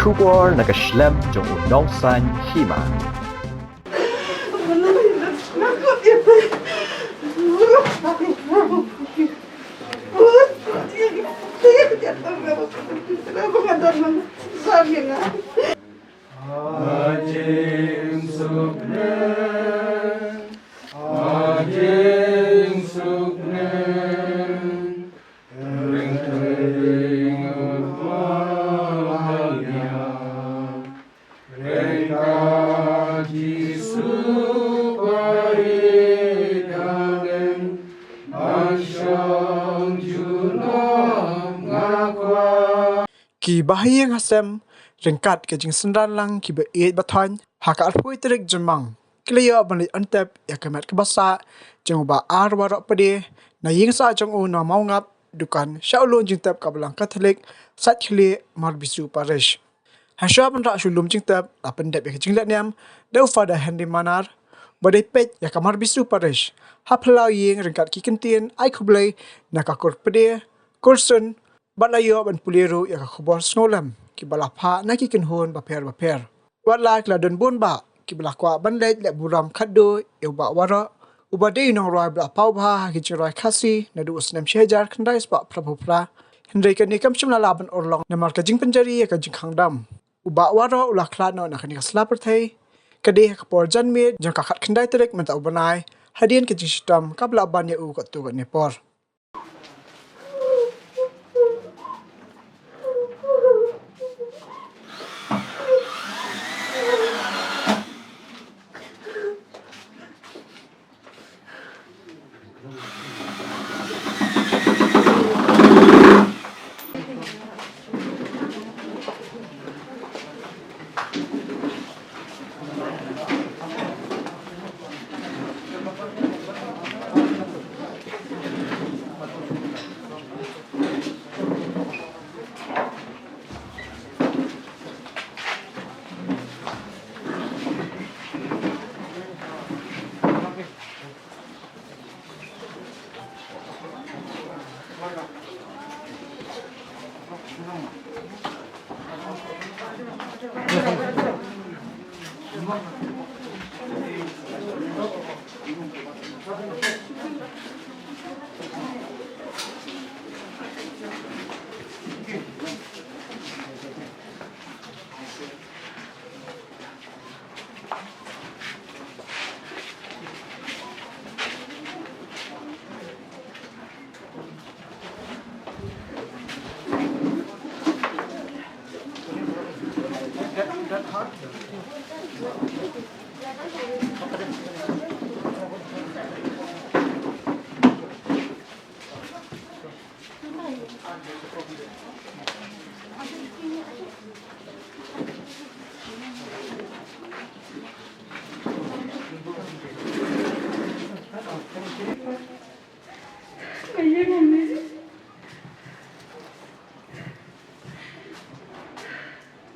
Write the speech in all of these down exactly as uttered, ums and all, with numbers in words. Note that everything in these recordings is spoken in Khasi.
Khubor na ka shlem jong u nongsan hima. Ki bahaïing hasem, ryngkat ka jingsynran lang ki ba ïeit ba thoiñ, ha ka arphew tarik Jymmang ki la ïoh ban leit on tep ïa ka met ka ba sah jong u Bah R. Waroh Pde, na ïing sah jong u na Mawngap, dukan sha u lum jingtep ka Balang Katholik, Saitkhlieh, Marbisu Parish. Hashwa ban rah sha u lum jingtep, la pyndep ïa ka jingleh niam da u Father Henry Manar, ba dei peit ïa ka Marbisu Parish, ha phyllaw ïing ryngkat ki kyntien ai khublei na ka kur Pde, kur Sun, bad la ïoh ban pule ruh ïa ka khubor sngewlem ki ba la phah na ki kynhun bapher bapher. Wat la ki la don bun bah ki ba la kwah ban leit leh burom khatduh ïa u Bah Waroh, u ba dei u nongrwai ba la paw bha ha ki jingrwai Khasi naduh u snem shi hajar khyndai spah phra phew phra. Hynrei kane kam shym la lah ban urlong namar ka jingpynjari ïa ka jingkhang dam. U Bah Waroh u la khlad noh na kane ka sla pyrthei, ka dei ha ka por janmiet jong ka khatkhyndai tarik mynta u bnai, hadien ka jingshitom ka ba la ban ïa u katto katne por.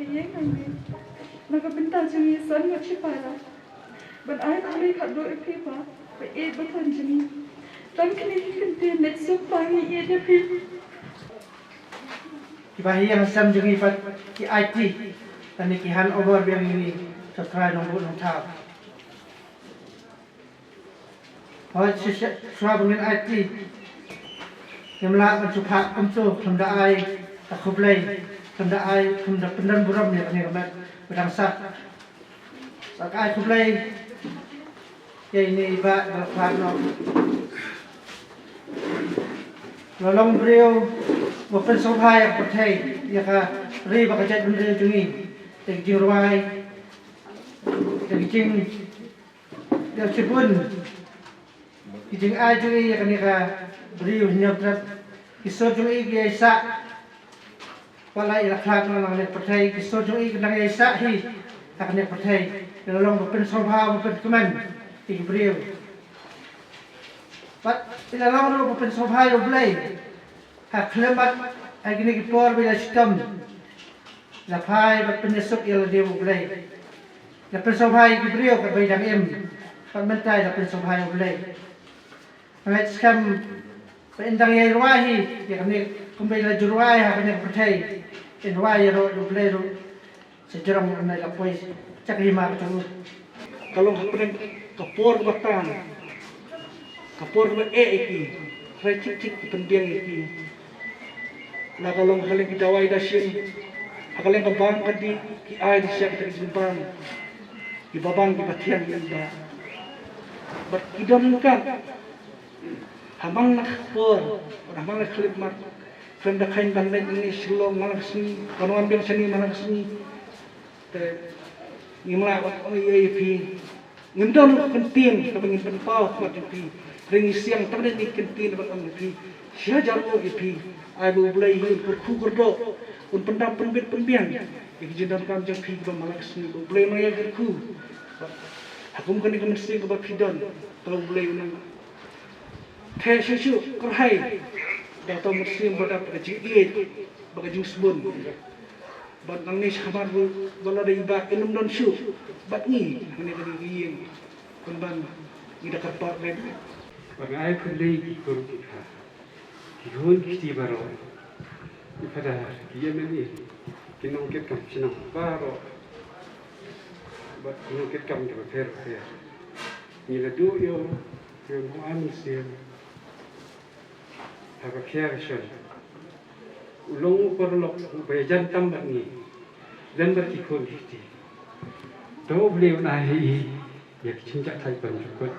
Ïa ngi, na ka bynta jong ngi san ngut shipara, ban ai khublei khatduh ïa phi, Bah, ba ïeit ba thoiñ jong ngi. Tang kine ki kyntien leit suk, Bah, ngi ïeit ïa phi. Ki bahaïing hasem jong ngi pat ki aiti, lane ki hand over biang ïa ngi sha u Trai Nongbuh Nongthaw. Hooid, shisha, shuwa ba ngin aiti, ngim lah ban shu phah kumto, khlem da ai ka khublei, khlem da ai, khlem da pyndon burom ïa kane ka met ba dang sah. Sa ka ai khublei ïa ine i bah ba la khlad noh. La long briew ba pynsngewbha ïa ka pyrthei, ïa ka ri bad ka jaitbynriew jong ngi, ïa ka jingrwai, ïa ka jing Ïa shibun ki jingai jong i ïa kane ka briew Hynñiewtrep. Ki sur jong i ki ïaisah. Wat la i la khlad na kane ka pyrthei, ki sur jong i ki dang ïaisah hi ha kane ka pyrthei. I la long ba pynsngewbha, ba pynkmen ïa ki briew. Bad i la long ruh ba pynsngewbha ïa U Blei. Ha khlem bad ha kine ki por ba i la shitom, la phai bad pynïasuk ïa lade U Blei. La pynsngewbha ïa ki briew katba i dang im, bad mynta i la pynsngewbha ïa U Blei. Nga ngeit skhem ba in dang ïai rwai hi ïa kane, kumba i la ju rwai ha kane ka pyrthei, in rwai ïa ruh ïa U Blei ruh. Sha jrong, nai la poi cha ka hima ka jong u. Ka long hapdeng ka por kaba tang, ka por kaba eh ïa ki, hynrei thik thik ki pynbiang ïa ki. La ka long ha liang ki dawai dashin, ha ka liang ka bang ka dih, ki ai da sha kita ki jingbang kiba bang kiba thiang ïa i Bah. Bad ki don kat ha man la ka por, ha man la ka khyllipmat, khlem da kheiñ ban leit nangne Shillong man la ka sngi, ban wan biang shane man la ka sngi. Te ngim lah ban ong ei ei ïa phi. Ngim don ka kyntien kaba ngin pynpaw ha khmat jong phi. Hynrei ngi siang tang da kine ki kyntien ban ong ïa phi. Sha jar mo ïa phi. Ai ba U Blei un kyrkhu kyrdoh, un pyndap pynbit pynbiang ïa ki jingdonkam jong phi kiba man la ka sngi, ba U Blei un ïa kyrkhu ha kum kane ka mynsiem kaba phi don. Ba U Blei un ïa theh shuh shuh kyrhai da uta u mynsiem ba dap ka jingïeit bad ka jingsbun. Bad nangne shakhmat ruh ba lada i Bah in ym don shuh bad ngi hangne ha kane ka ïing, pynban ngi da kyrpad lem. Bad nga ai khublei ïa ki khun ki kha, ki khun ki kti baroh, ki phadar, ki M L A, ki nongkitkam shnong baroh bad ki nongkitkam kiba pher bapher. Ngi la duh ïa u, ïa u nongïalam mynsiem ha ka khia ka shon. U long u paralok uba ïajan tam bad ngi, lem bad ki khun ki kti. To U Blei un ai ha i ïa ki jingjahthait ban jukut.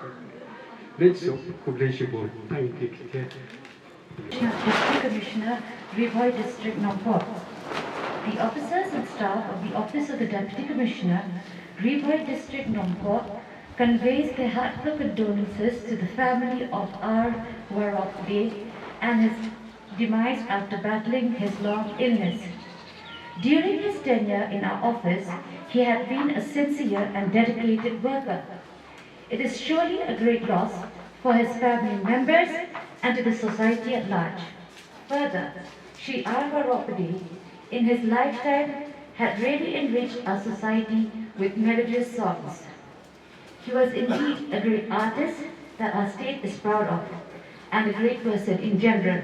Leit suk, khublei shibun. Thank you. Deputy Commissioner, Ri Bhoi District, Nongpoh. The officers and staff of the Office of the Deputy Commissioner, Ri Bhoi District, Nongpoh, conveys their heartfelt condolences to the family of R Waropde and his demise after battling his long illness. During his tenure in our office, he had been a sincere and dedicated worker. It is surely a great loss for his family members and to the society at large. Further, Shri R Waropde, in his lifetime, had really enriched our society with melodious songs. He was indeed a great artist that our state is proud of, and a great person in general.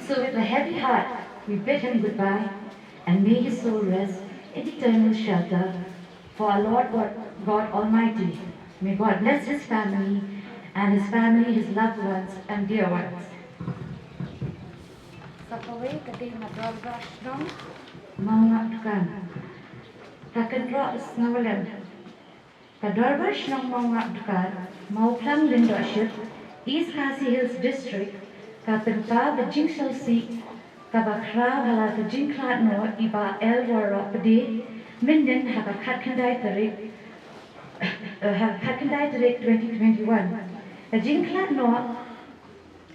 So, with a heavy heart, we bid him goodbye, and may his soul rest in eternal shelter for our Lord God, God Almighty. May God bless his family and his family, his loved ones and dear ones. Sa kawei ka dei na Dorbar Shnong Mawngap Dukan. Ka kynroh Snowlem. Ka Dorbar Shnong Mawngap Dukan, Mawphlang Lyngdohship, East Khasi Hills District, ka pynpaw ka jingsngewsih kaba khraw ha la ka jingkhlad noh i Bah L Waropde mynnin ha ka khatkhyndai tarik, eh, ha ka khatkhyndai tarik twenty twenty-one. Ka jingkhlad noh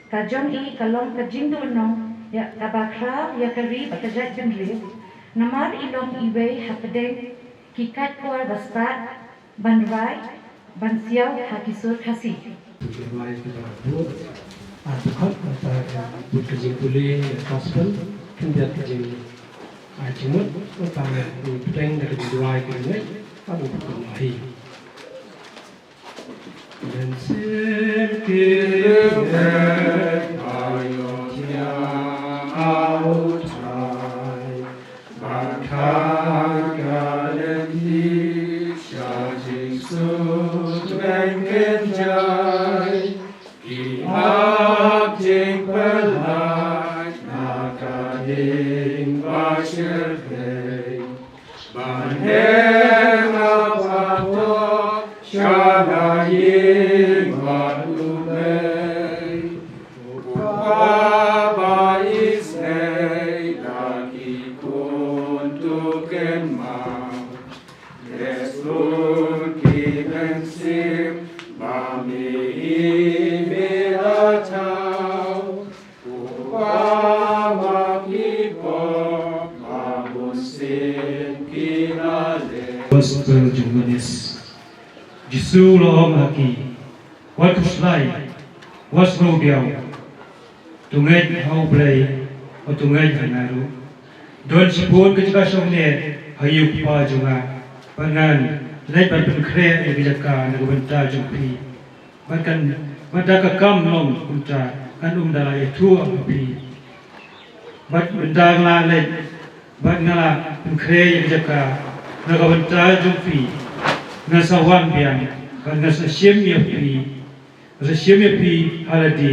ka jong i ka long ka jingduhnong ïa kaba khraw ïa ka ri bad ka jaitbynriew, namar i long iwei hapdeng ki kait por ba stad ban rwai ban siaw ha ki sur Khasi. Ki rwai kiba buh ar dkhot, nangta ka buh ka jingpule gospel, khyndiat ka jingai jingmut, nangta ka jingpdeng da ka jingduwai ka jingngeit, ka buh ka jingmut hi. Mynsiem ki leh ayo nia au thai. Bad kha ka lynti sha jingsuk lyngngai, ki hap jingpyllait na ka ïing ba shyrkhei. Ban her ha pathoh sha la ïing bad U Blei. U Kpa ba isynei da ki khun to kynmaw. Leh sngewthuh ki mynsiem ba me hi me la thaw. U Kpa ma ki pop ma bun sien ki la leh. Gospel jong u Manis. Jisu u la ong ha ki, wat khuslai, wat sngewdiaw. To ngeit ha U Blei, wat to ngeit ha nga ruh. Don shibun ka jaka shongnia ha ïing u Kpa jong nga. Bad ngan leit ban pynkhreh ïa ka jaka na ka bynta jong phi. Bad kan, bad da ka kam long kumta, kan ym da la ïathuh ha phi. Bad ynda nga la leit, bad nga la pynkhreh ïa ka jaka, Na ka bynta jong phi nga sa wan biang, bad nga sa shim ïa phi, nga sa shim ïa phi ha lade,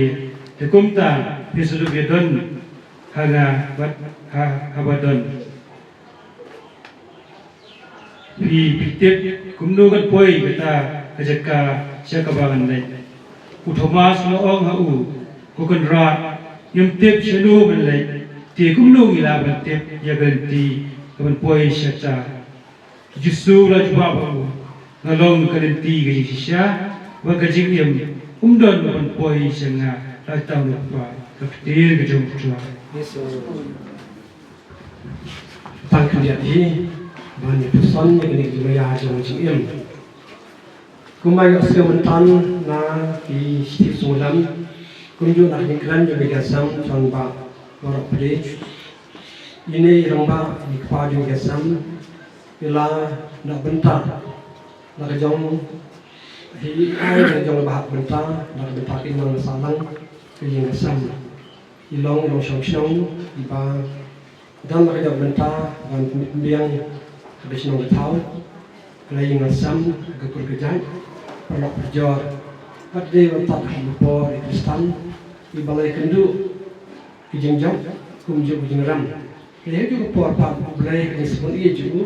te kumta phi sa dup ïa don ha nga bad ha, haba don. Phi, phi tip kumno kan poi kata ka jaka sha kaba ngan leit. U Thomas u la ong ha u, Ko Kynrad, ngim tip shano ban leit, te kumno ngi lah ban tip ïa ka lynti kaban poi shata? U Jisu u la jubab ha u, Nga long ka lynti, ka jingshisha bad ka jingim, ym don uban poi sha nga lada ym da lypa da ka ktien ka jong U Trai. Tang khyndiat hi ban ïa pyrshang ïa kane ka jingmaya jong ka jingim. Kumba ngi ïohsngew mynta na ki shithi sngewlem, kumjuh na ka jingkren jong ki ïa ka sem jong Bah Warok Pde. Ine i rangbah, i kpa jong ki ïa ka sem, i la na bynta na ka jong, i ai na ka jong ba hap bynta na ka bynta ki nong sahlang ka ïing ka sem. I long i nongshong shnong iba don la ka jong bynta ban pynbiang ka shnong ka thaw, ka la ïing la sem, ka kur ka jait, paralok parajor. Bad dei ban tat ha ka por i Khristan iba la ïakynduh ki jingjop kumjuh ki jingrem. Ka dei ha ka por pat U Blei ka jingsbun ïa jong u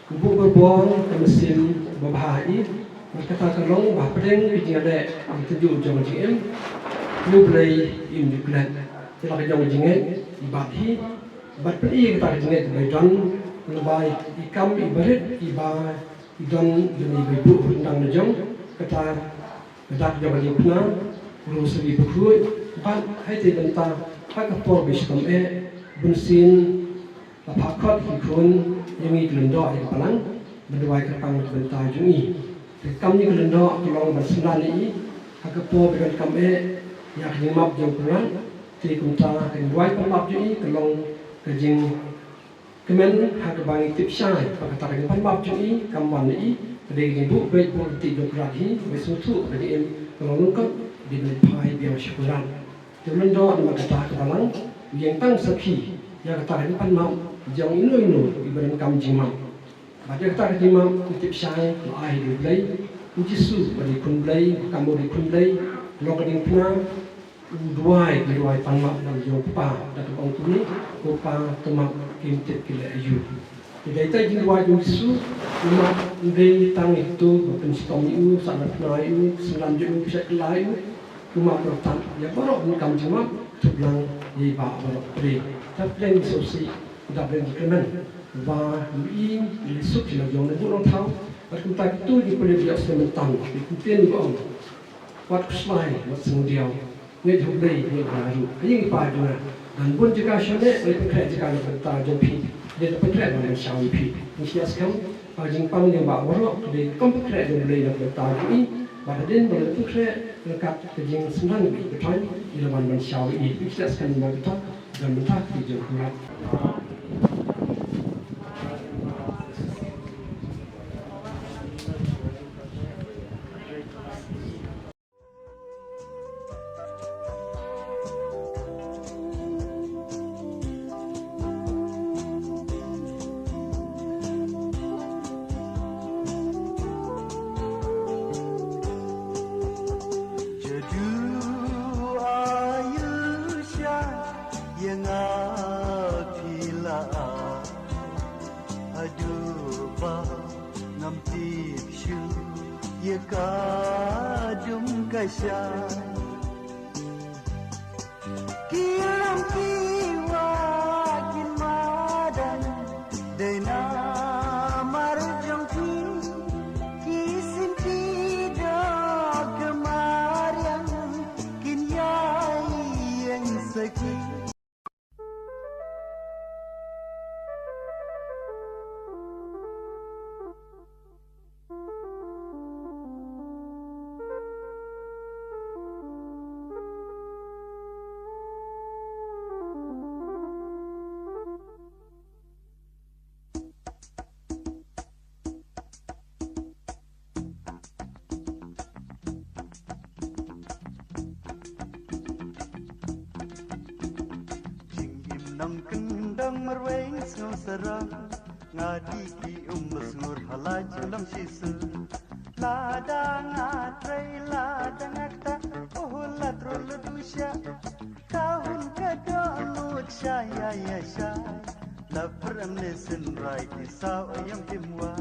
U buh borbor ka mynsiem babha ha i, bad kata ka long ba hapdeng ka jingïaleh ka jingtynjuh jong ka jingim, U Blei im ju klet ïa la ka jong ka jingngeit i bat hi, bad pyni kata ka jingngeit ba i don, lyngba i kam iba rit iba i don, don iba i buh ryndang na jong kata ka dak jong ka jingpynap, u rosary bakhuid, bad ha ite bynta ha ka por ba i shitom eh, bunsien la phah khot hi khun ïa ngi ki lyngdoh ïa ka balang ban duwai kyrpang na ka bynta jong i. Te ka kam ïa ki lyngdoh ka long ban synran ïa i ha ka por ba i donkam eh ïa ka jingmap jong u Kynrad. Te kumta ka jingduwai pan map jong i ka long ka jingkmen ha kaba ngi tip shai ba kata ka jingpan map jong i kam wan na i ka dei ka jingbuh beit buh ryntih jong u Kynrad hi ba i sngewthuh ka jingim ka long lyngkot, dei ban phai biang sha u Kynrad. Te u lyngdoh namar kata ka balang u ïeng tang sakhi ïa kata ka jingpan map jong ino ino iba donkam jingmap. Bad ïa kata ka jingmap u tip shai la ai ha U Blei, U Jisu uba dei Khun Blei, uba kam u dei Khun Blei, long ka diengphna, u duwai ka duwai pan map na ka jong u Kpa da kaba ong kumne, Ko Kpa, to map, kim tip ki leh aïu. Te dei ta jingduwai jong U Jisu, u map, ym dei tang ïa kito ba pynshitom ïa u, sahnarphna ïa u, synran jong u, pynshait kylla ïa u, u map ruh tang ïa baroh ban kam jingmap, thuplang ïa i Bah Warok Pde. Dap deng sngewsih, dap deng jingkyrmen ba ngi ngi suk ki la jong na buh nongthaw. Bad kumta kito ki pulit ïa u sngewtang ki ktien ba ong, wat khuslai wat sngewdiaw, ngeit ha U Blei ngeit ha nga ruh. Ka ïing i pa jong nga, don bun jaka shane, ngi pynkhreh jaka na ka bynta jong phi. Dei da pynkhreh ban ban shaw ïa phi. Ngi shaniah skhem ba ka jingpang jong Bah Warok ka dei ka kam pynkhreh jong U Blei na ka bynta jong i. Bad hadien ba la pynkhreh ryngkat ka jingsynran ba i pynthoi, i la wan ban shaw ïa i. Ngi shaniah skhem ba kata don mynta ka jingkyrpad. Jadu ayu sha ïa nga phi la, haduh ba ngam tip shuh ïa ka dum ka shai. Ki lam ki wah kin madan dei namar jong ki, ki sien ki doh ka mariang kin ïai ïeng sakhi. Jingim nongkyndong marwei sngew sarong. Nga di ki um ba sngur ha la jingdom shi sel. Lada nga trei lada nga kta, oh la tru la du sha. Ka hun ka doh lut sha ya ya sha. La prem ne sin rai ki saw yam kim wa.